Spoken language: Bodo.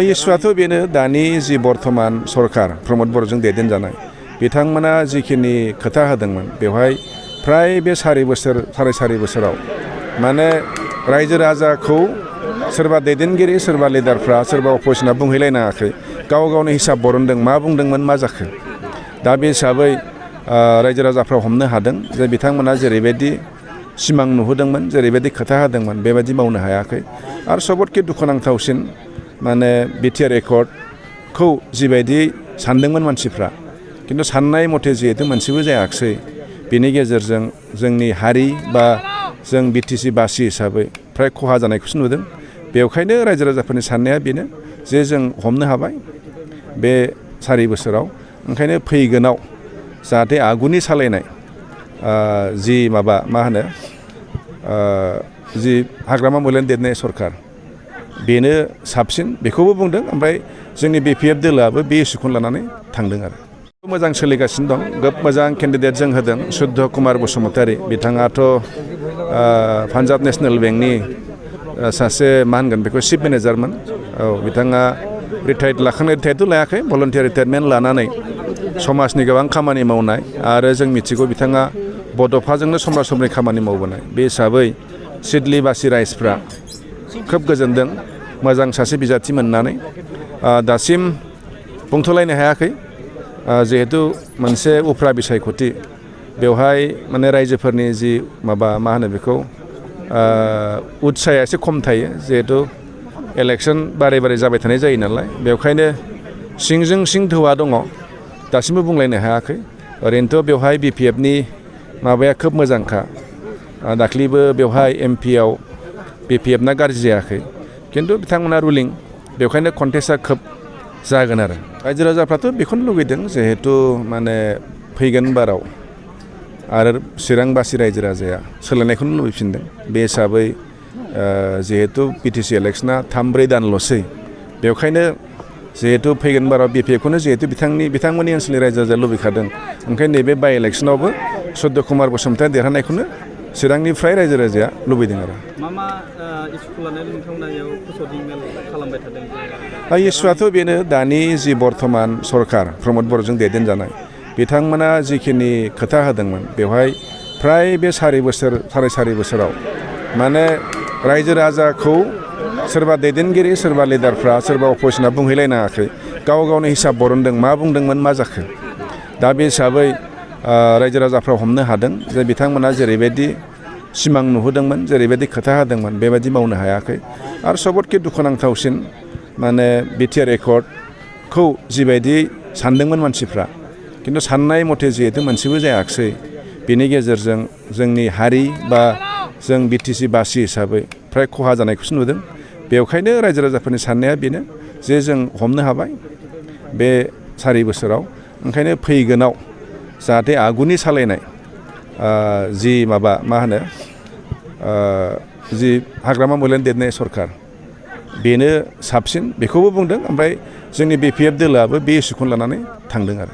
इसुआथ' बेनो दानि जि बर्तमान सरकार रमद बर'जों दैदेनजानाय बिथांमोना जिखिनि खोथा होदोंमोन बेवहाय फ्राय बे सारि बोसोराव माने रायजो राजाखौ सोरबा दैदेनगिरि सोरबा लिडारफ्रा सोरबा अपोजिसना बुंहैलायनाङाखै गाव गावनि हिसाब बरनदों मा बुंदोंमोन मा जाखो दा बे हिसाबै रायजो राजाफ्रा हमनो हादों जे बिथांमोना जेरैबायदि सिमां नुहोदोंमोन जेरैबायदि खोथा होदोंमोन बेबायदि मावनो हायाखै आरो सबतके दुखुनांथावसिन माने बिटिआर एकर्डखौ जिबायदि सानदोंमोन मानसिफ्रा किन्तु साननाय मथे जिहेतु मोनसेबो जायाखिसै बेनि गेजेरजों जोंनि हारि बा जों बिटिसि बासि हिसाबै फ्राय खहा जानायखौसो नुदों बेवखायनो रायजो राजाफोरनि साननाया बेनो जे जों हमनो हाबाय बे सारि बोसोराव ओंखायनो फैगोनाव जाहाथे आगुनि सालायनाय जि माबा मा होनो जि हाग्रामा मोलानि देरनाय सरकार बेनो साबसिन बेखौबो बुंदों ओमफ्राय जोंनि बिपिएफ दोलोआबो बे इस्युखौनो लानानै थांदों आरो मोजां सोलिगासिनो दं गोब मोजां केन्डिडेट जों होदों सुद्ध कुमार बसुमतारी बिथाङाथ' पान्जाब नेसनेल बेंकनि सासे मा होनगोन बेखौ चिफ मेनेजारमोन औ बिथाङा रिटायार्डथ' लायाखै भलन्टियार रिटायारमेन्ट लानानै समाजनि गोबां खामानि मावनाय आरो जों मिथिगौ बिथाङा बड'फाजोंनो समब्रा समब्रि खामानि मावबोनाय बे हिसाबै सिडली बासि राइजफ्रा खोब गोजोनदों मोजां सासे बिजाथि मोननानै दासिम बुंथ'लायनो हायाखै जिहेतु मोनसे उफ्रा बिसायख'थि बेवहाय माने रायजोफोरनि जि माबा मा होनो बेखौ उत्साया एसे खम थायो जिहेतु इलेक्सन बारे जाबाय थानाय जायो नालाय बेवखायनो सिंजों सिं धोवा दङ दासिमबो बुंलायनो हायाखै ओरैनोथ' बेवहाय बिपिएफनि माबाया खोब मोजांखा दाख्लिबो बेवहाय एमपिआव बिपिएफना गाज्रि जायाखै किन्तु बिथांमोना रुलिं बेवखायनो कन्टेस्टआ खोब जागोन आरो रायजो राजाफ्राथ' बेखौनो लुगैदों जिहेतु माने फैगोन बाराव आरो चिरांबासि रायजो राजाया सोलायनायखौनो लुबैफिनदों बे हिसाबै जिहेतु बिटिसि इलेक्सना 3-4 दानल'सै बेवखायनो जिहेतु फैगोन बाराव बिपिएफखौनो जिहेतु बिथांमोननि ओनसोलनि रायजो राजाया लुबैखादों ओंखायनो नैबे बाइ इलेक्सनावबो सुद्ध कुमार बसुमतारी देरहानायखौनो चिरांनिफ्राय रायजो राजाया लुबैदों आरो मा इस्युखौ लानानै नोंथांमोना बेयाव फोसावदिं मेल खालामबाय थादों इस्युआथ' बेनो दानि जि बर्तमान सरकार रमद बर'जों दैदेनजानाय बिथांमोना जिखिनि खोथा होदोंमोन बेवहाय फ्राय बे सारि बोसोराव माने रायजो राजाखौ सोरबा दैदेनगिरि सोरबा लिडारफ्रा सोरबा अपोजिसना बुंहैलायनाङाखै गाव गावनि हिसाब बरनदों मा बुंदोंमोन मा जाखो दा बे हिसाबै रायजो राजाफ्रा हमनो हादों जे बिथांमोना जेरैबायदि सिमां नुहोदोंमोन जेरैबायदि खोथा होदोंमोन बेबायदि मावनो हायाखै आरो सबतके दुखुनांथावसिन माने बिटिआर एकर्डखौ जिबायदि सानदोंमोन मानसिफ्रा किन्तु साननाय मथे जिहेतु मोनसेबो जायाखिसै बेनि गेजेरजों जोंनि हारि बा जों बिटिसि बासि हिसाबै फ्राय खहा जानायखौसो नुदों बेवखायनो रायजो राजाफोरनि साननाया बेनो जे जों हमनो हाबाय बे सारि बोसोराव ओंखायनो फैगोनाव जाहाथे आगुनि सालायनाय जि माबा मा होनो जि हाग्रामा मोलानि देरनाय सरकार बेनो साबसिन बेखौबो बुंदों ओमफ्राय जोंनि बिपिएफ दोलोआबो बे इस्युखौनो लानानै थांदों आरो